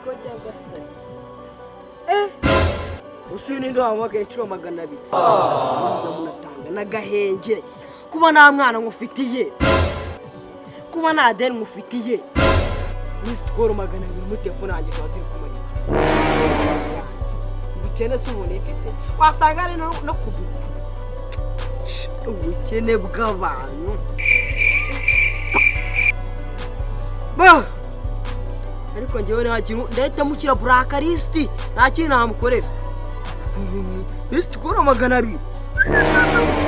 Ego nyagasani, usuye ninde wahamagaye inshuro 200? Mujya munatanga n'agahenge. Kuba nta mwana ngufitiye, kuba nta deni ngufitiye, missed call 200 muri telefone yanjye ziba ziri kumara iki? Ubukene si ubuntu ifite, wasanga ari no kubipa ubukene bw'abantu ba. Ariko njyewe nta kintu, ndahita mushyira blacklist, nta kintu namukorera. Missed call 200,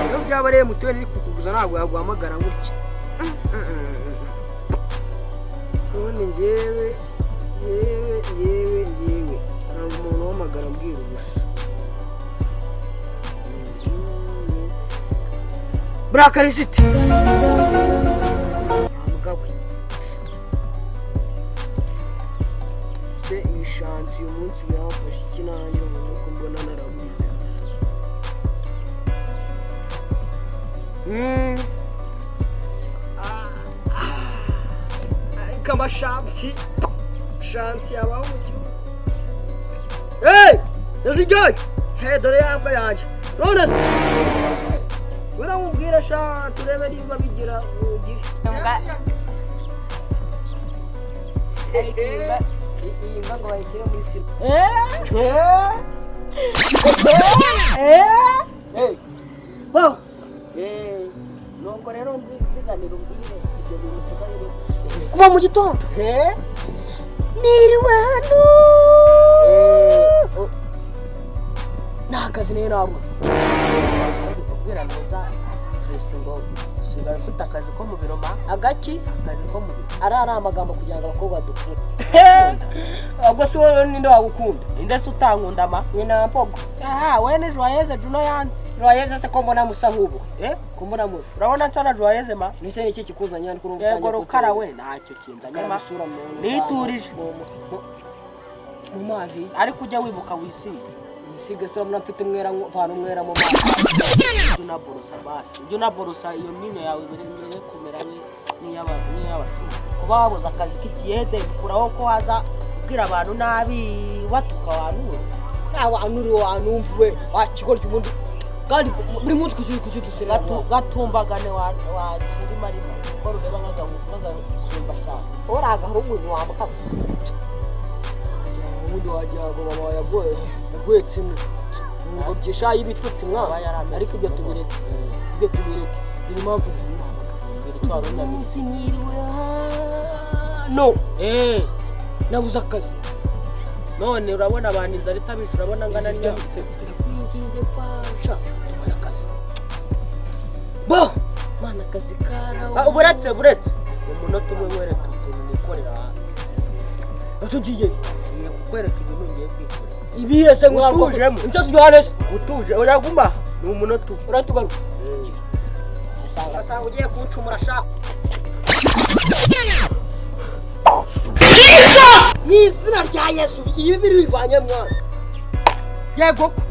iyo byaba ari MTN iri kukuguza ntabwo yaguhamagara gutya. Ubundi njyewe, yewe yewe, njyewe ntabwo umuntu uhamagara ambwira ubusa. Blacklist mugabo se, iyi shansi uyu munsi biramfasha iki nanjye ubu ko mbona narabuze? Ariko amashansi, shansi yabaho mu gihugu. Hey! Yazijyayo! Hey, dore yabwa yanjye. None se uramubwira sha, turebe niba bigira ubugire. Iyi mbwa ngo bayishyire muri sima. Wow! Nuko rero nziganira, umbwire ibyo bintu usigaye uri Kuva mu gitondo niriwe hano, nta kazi niyo nabona. Kubwira ntuza Tracy ngo usigaye ufite akazi ko mu biro ma. Agaki? Akazi ko mu biro. Ari amagambo kugira ngo abakobwa dukunde. Ubwo si wowe, ninde wagukunda? Inde se utankunda ma? Nyina mpogo. Aha we ni Joyeuse Juno yanze. Joyeuse se ko mbona musa nk'ubu? Eh? Ko mbona musa? Urabona nsa na Joyeuse ma? Nise ni iki kikuzanye hano kuri ubu? Yego rukara we, ntacyo kinzanye ma. Isura Niturije. Mu mazi. Ariko ujya wibuka wisiga. Nisige se? Urabona mfite umwera, mvana umwera mu mazi. Ujya unaborosa basi, ujya unaborosa iyo myinyo yawe ibe kumera nk'iy'abashumba. Kuba wabuze akazi k'ikiyede bikuraho ko waza kubwira abantu nabi, watuka abantu we? Nawe anuri wanumve wakigorya ubundi kandi buri munsi kuzi kuzi dusera. Gatumbagane wa kirimarima ko rureba nk'agasumba cyane. Uri agahungu wambuka ubundi wagira ngo mama yaguye yaguhetse imwe ngo byisha y'ibitutsi mwana. Aba yarameze. Ariko ibyo tubireke, ibyo tubireke. Niyo mpamvu Mbwira icyo wari unabiri. Umunsi niriwe hano nabuze akazi. None urabona abantu inzara itabishe, urabona ngana n'inyabitsetse. Ndakwinginze, mfasha tubone akazi bo mana, akazi karawe. Buretse, buretse umunota umwe nkwereka utuntu nikorera hano. Tugiye? Ngiye kukwereka ibintu ngiye kwikorera. Ibihe se mwana? Utujemo. Icyo tujyane se? Utuje, uraguma ni umunota umwe. Uratugaruka asanga ugiye kuncumura shaka mu izina rya Yesu. Ibi biri bivanye mwana. Yego ko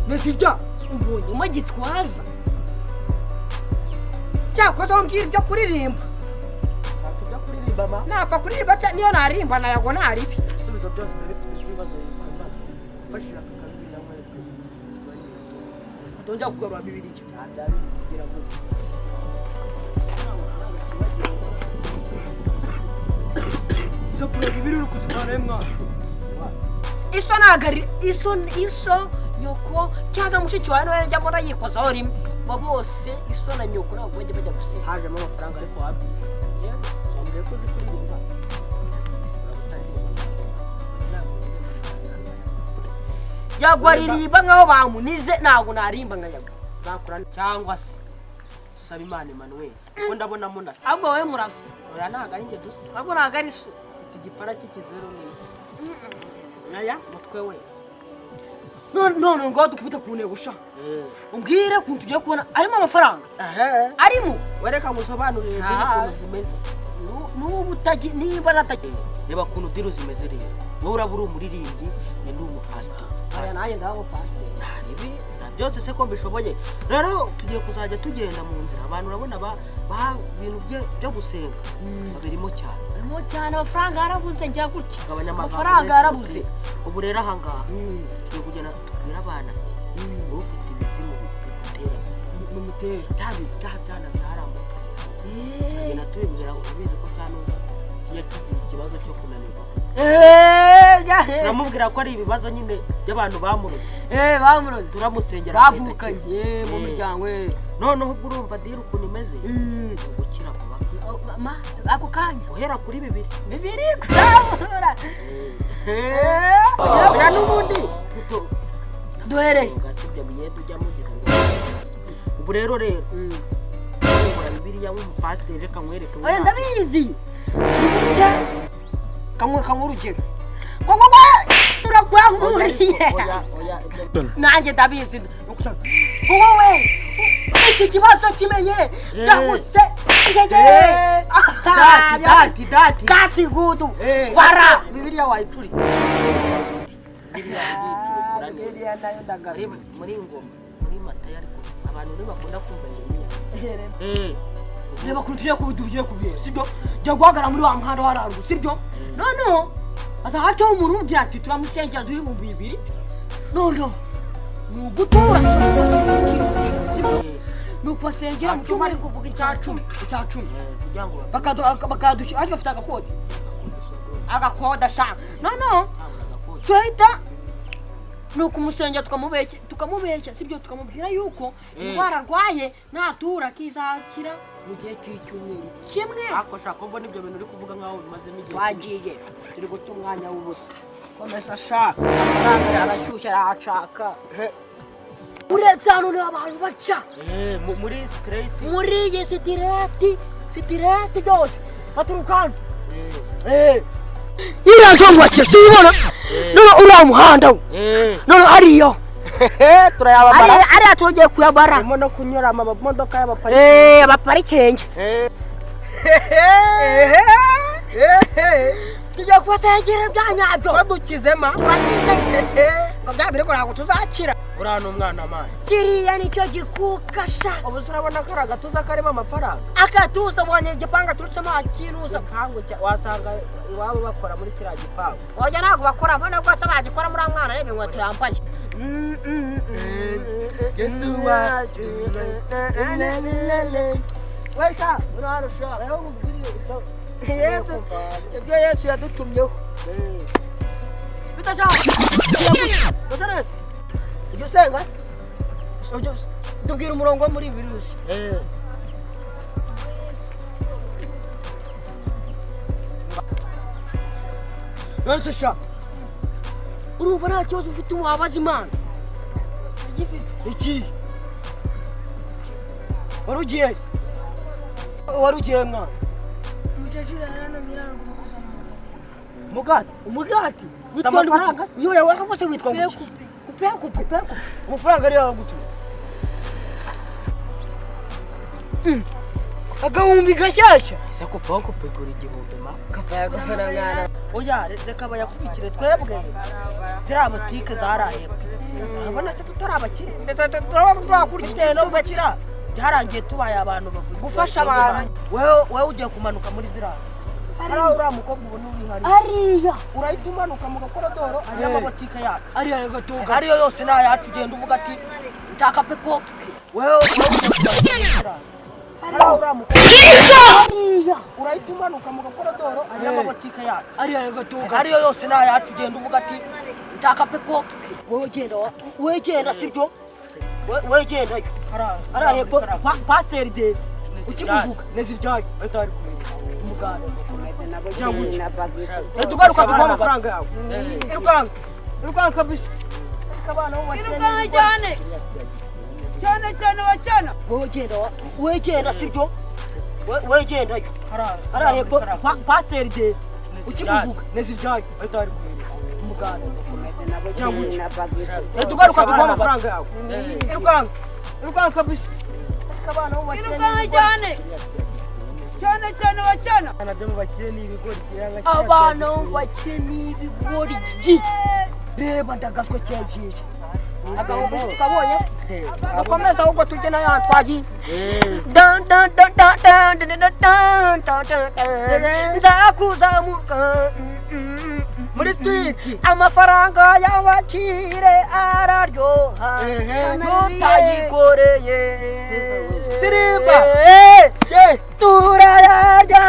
nizirya mbonyemo Gitwaza cyakoze wambwira ibyo kuririmba. Ibyo kuririmba ma? Napfa kuririmba niyo naririmba nayago naribi. Ibisubizo byose ndabifite by'ibibazo bibaza. Mfashije aka kabiri nkwereke. Atongera kugarura Bibiliya. Nta bya bindi kugira vuba. Izo puro bibiri uri kuzivanayo mwana? Iso ntabwo ari iso, iso nyoko cyangwa mushiki wawe niwe njya mbona yikozaho rimwe. Bo bose iso na nyoko ntabwo bajya bajya gusenga. Hajemo amafaranga ariko wabwiye, wambwiye ko uzi kuririmba. Waba utaririmba ntabwo. Yagwa aririmba nkaho bamunize, ntabwo narimba nka Yagwa. Bakora cyangwa se saba Imana Emmanuel kuko ndabona munasa. Ahubwo wowe murasa. Oya, ntabwo ari njye dusa. Ahubwo ntabwo ari so. Ufite igipara cy'ikizeru n'iki aya mutwe we. None ngo dukubite ku ntego sha, umbwire ukuntu tugiye kubona arimo amafaranga. Ehe. Arimo. Wereka ngusobanurire deal ukuntu zimeze. N'ubu utagi niba natagi. Reba ukuntu deal zimeze rero: wowe uraba uri umuririmbyi, njye ndi umupasiteri. Aya nanjye ndabo pasiteri. Ibi na byose se ko mbishoboye? Rero tugiye kuzajya tugenda mu nzira, abantu urabona ba ibintu byo gusenga babirimo cyane. Mo cyane, amafaranga yarabuze, njya gutya. Gabanya amagambo Amafaranga menshi. yarabuze. Ubu rero ahangaha tugiye kugenda tubwire abana ati wowe ufite ibizimu bigutera, Bimutera. Bya byana byarambuka, tugenda tubibwira. Urabizi ko cyanuza kijya kigira ikibazo cyo kunanirwa. Turamubwira ko ari ibibazo nyine by'abantu bamuroze. Bamuroze. Turamusengera agahita Bavukanye akira. mu muryango. Noneho ubwo urumva deal ukuntu imeze, ni ugukira vuba. Ma, ako kanya. Guhera kuri 2. 2 kuzamura. Oya, n'ubundi Duhereye. Ngasibya biyede ujya mugize ngo ubu rero ufungura Bibiliya w'umupasiteri, reka nkwereke. Oya, ndabizi. Kamwe urugero. Kwa turakwahuriye. Oya, oya, ibyo Nanjye ndabizi. Wowe ufite ikibazo kimenye cyangwa se ngege. Dati, dati, dati. Dati gudu vara. Bibiliya wayicuritse, Bibiliya ugiye neza. Nayo ndagaruka. Muri ngoma, muri Matayo, ariko abantu ntibakunda kumva Yeremiya. Reba ukuntu tugiye kubihera, sibyo? Jya guhagarara muri wa muhanda wa haruguru, sibyo? Noneho aza hacaho umuntu umubwira ati turamusengera duhe 2000. Noneho ni ugutura, sibyo? Ni ukubasengera mu cyumba, ariko kuvuga 10%, 10%. Kugira ngo Bakadushyira, ariko bafite agakode, agakoda sha. Noneho batanga agakode. Turahita ni ukumusengera, tukamubeshya, sibyo? Tukamubwira yuko indwara arwaye natura kizakira mu gihe cy'icyumweru kimwe. Ariko shaka mbona ibyo bintu uri kuvuga nkaho bimazemo igihe. Wagiye, turi guta umwanya w'ubusa. Komeza sha, amafaranga arashyushye, arahashaka. Uretse hano niho abantu baca. Muri street. Muri iyi street byose baturuka hano. Iriya zongwake siyibona? None uriya muhanda we, none ariyo. Turayabamara. Ariya tugiye kuyabara. Harimo no kunyura amamodoka y'abapariki. Abaparikingi tugiye kubasengera bya nyabyo. Badukizema. Turakize ngo bya birego ntabwo tuzakira. Uriya ni umwana amazi. Kiriya nicyo gikuka sha. Ubu se urabona ko ari agatuza karimo amafaranga? Akatuza, ubonye igipangu aturutsemo akinuza. Igipangu wasanga iwabo bakora muri kiriya gipangu. Oya, ntabwo bakora mbona rwose bagikora muri mwana. Reba inkweto yambaye. Yesu wacu. Wesha urarusha Yesu, ibyo Yesu yadutumyeho bitasha neza. Ujya usenga? Tubwira umurongo wo muri virusi. None sha, urumva nta kibazo ufite wabaza Imana? Gifite. Iki wari ugiye he? Wari ugiye mwana? Umukecuru yaranamira ngo kuzana umugati. Mugati. Umugati witwa Amafaranga? nde? Yo yawe rwose witwa ngo iki? Kupe. Kupe, kupe, kupe. Amafaranga ariyo yagutuye agahumbi gashyashya. Ese kupa kupigura 1000 ma? Kapaya. Oya, reka bayakubikire twebwe. Ziriya butike zarahebwe, urabona se tutari abakire? Bitewe no gukira byarangiye tubaye abantu bavuga Gufasha abantu. Wewe ugiye kumanuka muri ziriya, hariya uriya mukobwa ubona uri hariya. Ariya. Urahita umanuka mu gakorodoro, hariyo amabotike yacu. Ariya gatoga. Ariyo yose ni ayacu. Ugenda uvuga ati Nshaka peko. Wewe ugiye kumanuka muri ziriya, hariya uriya mukobwa. Ariya. Urahita umanuka mu gakorodoro, hariyo amabotike yacu. Ariya gatoga. Ariyo yose ni ayacu. Ugenda uvuga ati Nshaka peko. Wowe genda, wowe genda, sibyo? Wowe genda hariya hepfo, pasiteri de ukimuvuga neziryayo ahita ari kumenya umuganda. Leta ugaruka tuguha amafaranga yawe. Irukanka, irukanka kabisa. Ariko abana bo bakene. Irukanka cyane. Cyane cyane wa cyana. Wowe genda, wowe genda, sibyo? Wowe genda hariya hepfo, pasiteri de ukimuvuga neziryayo ahita ari kumenya umuganda. Leta ugaruka tuguha amafaranga yawe. Irukanka, irukanka kabisa. Ariko abana bo bakene. Irukanka cyane. Cyane cyane wa cyana. Abana bo bakene ibigoryi. Reba ndagaswe cyagiye. Agahumbi tukabonye. Dukomeze ahubwo tujye na ya twagiye. Dan dan dan dan dan dan dan dan dan. Nzakuzamuka muri street. Amafaranga y'abakire araryoha tutayikoreye. Sirimba. Turayarya.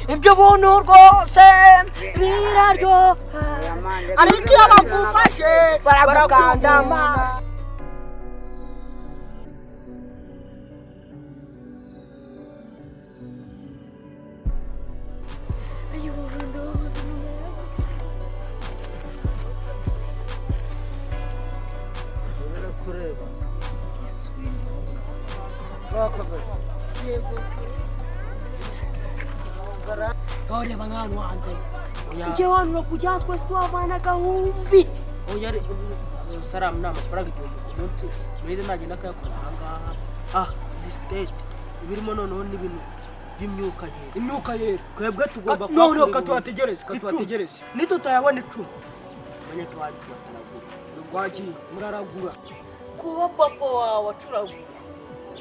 Ibyo buntu rwose biraryoha, ariko iyo bagufashe baragukandama. Ureba nk'ahantu hanze. Njyewe hano urakujya twese twavana agahumbi. Oya salamu ni amafaranga 1000 ku munsi. Mwize nagenda akayakora aha ngaha. Ah, ni state. Ibirimo noneho n'ibintu by'imyuka yera. Imyuka yera. Twebwe tugomba No, katuhategereze, katuhategereze. Nitutayabona 10 menye tuhaje tubataragura. Rwagiye muraragura. Kuba papa wawe acuragura,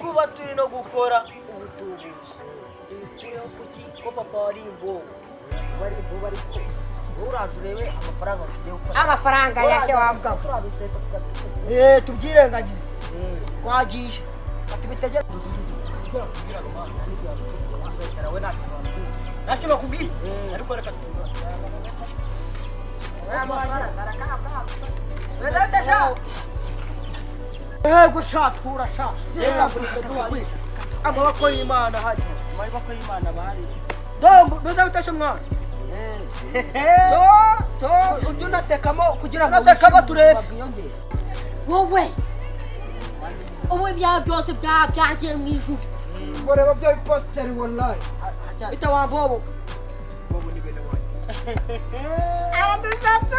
kuba turi no gukora ubutubuzi. Ibikuyeho kuki ko papa wari imbobo? Bari imbobo ariko uraje urebe amafaranga tugiye gukora. Amafaranga yake wabwa. Tubyirengagize. Twagiye. Atubitegere. Ntacyo nakubwiye. Ariko reka Yego sha tura sha. Amaboko y'Imana hari. Amaboko y'Imana bahari. Dombo biza mwana. To to ujye unatekamo kugira ngo unatekamo turebe. Wowe ubu ibyaha byose byagiye mu ijuru. Ngo reba bya biposteri wallahi. Bita wa bobo. Bobo ni bene wanyu. Aradusatsa.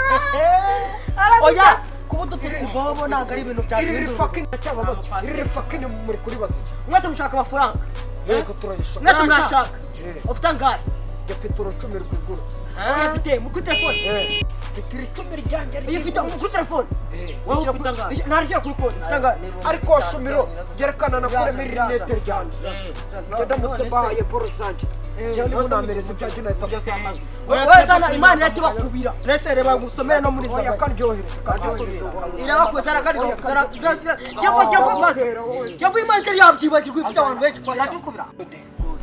Oya kuba udututsi bobo ntabwo ari ibintu Iri fucking cyababaza. Iri fucking muri kuri bazi. Mwese mushaka amafaranga. Yego turayishaka. Mwese murashaka. Ufite angahe? Mfite urucumi rwiguru. Ufite mu kuri telefone. Mfite icumi ryanjye. Ufite mu kuri telefone. Wowe ufite angahe? Naryo kuri konti. Ufite angahe? Ariko shumiro byerekana nakuremo rinete ryanjye. Ndamutse mbahaye boro zanjye. Cyane munamereza ibyanjye nahita Wowe zana Imana iratibakubira. Nese reba ngusomere no muri zawe. Karyohereza karyohereza. Irabakoza kandi zara zara. Jyewe jyewe Imana itari yabyibagirwa ifite abantu benshi kwa Iradukubira.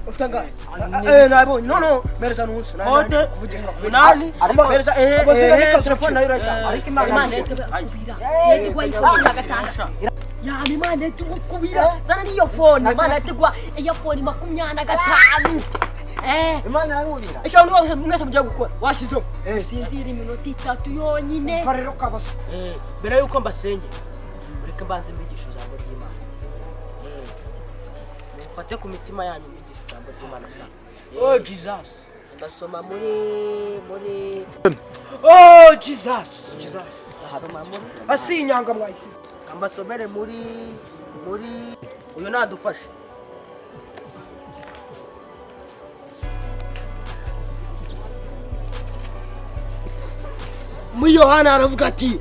Ufite angahe? Nabonye. No mereza nusu. Kode 8 mereza telefone nayo irajya. Ariko Imana iratibakubira. Ya Imana iratibakubira. Zana niyo phone. Imana iratigwa iyo phone 25. Imana yarurira. Icyo mwese mwese mugiye gukora washizeho. Sinzira iminota 3 yonyine. Farero kabasa. Mbere yuko mbasenge mureke mbanze mbigisha ijambo ry'Imana. Mufate ku mitima yanyu mbigisha ijambo ry'Imana sha. Oh Jesus. Ndasoma muri Oh Jesus. Jesus. Ndasoma muri Asinyanga mwayisi. Ambasomere muri uyu nadufashe. Muri Yohana aravuga ati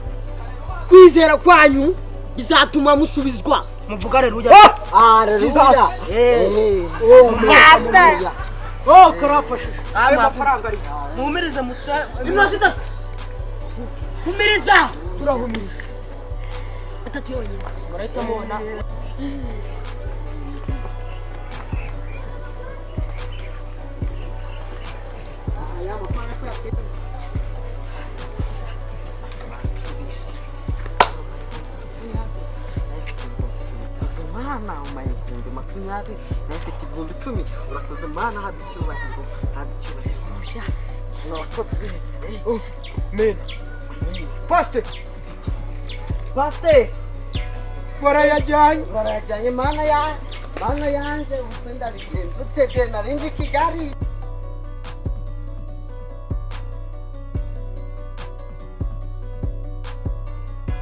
kwizera kwanyu bizatuma musubizwa. Muvuga haleluya. Haleluya. Sasa. Oh karafashe. Ayo mafaranga ari. Muhumirize musa Iminota 3. Humiriza. Turahumiriza. 3 yonyine. Murahita mubona. Mana umaye 20,000 nafite 10,000 urakoze Mana haba icyubahiro haba icyubahiro. Urakoze. Men. Pastor. Pastor. Barayajyanye. Barayajyanye Mana ya Mana yanjye ubuse ndabigenza ute narindi Kigali.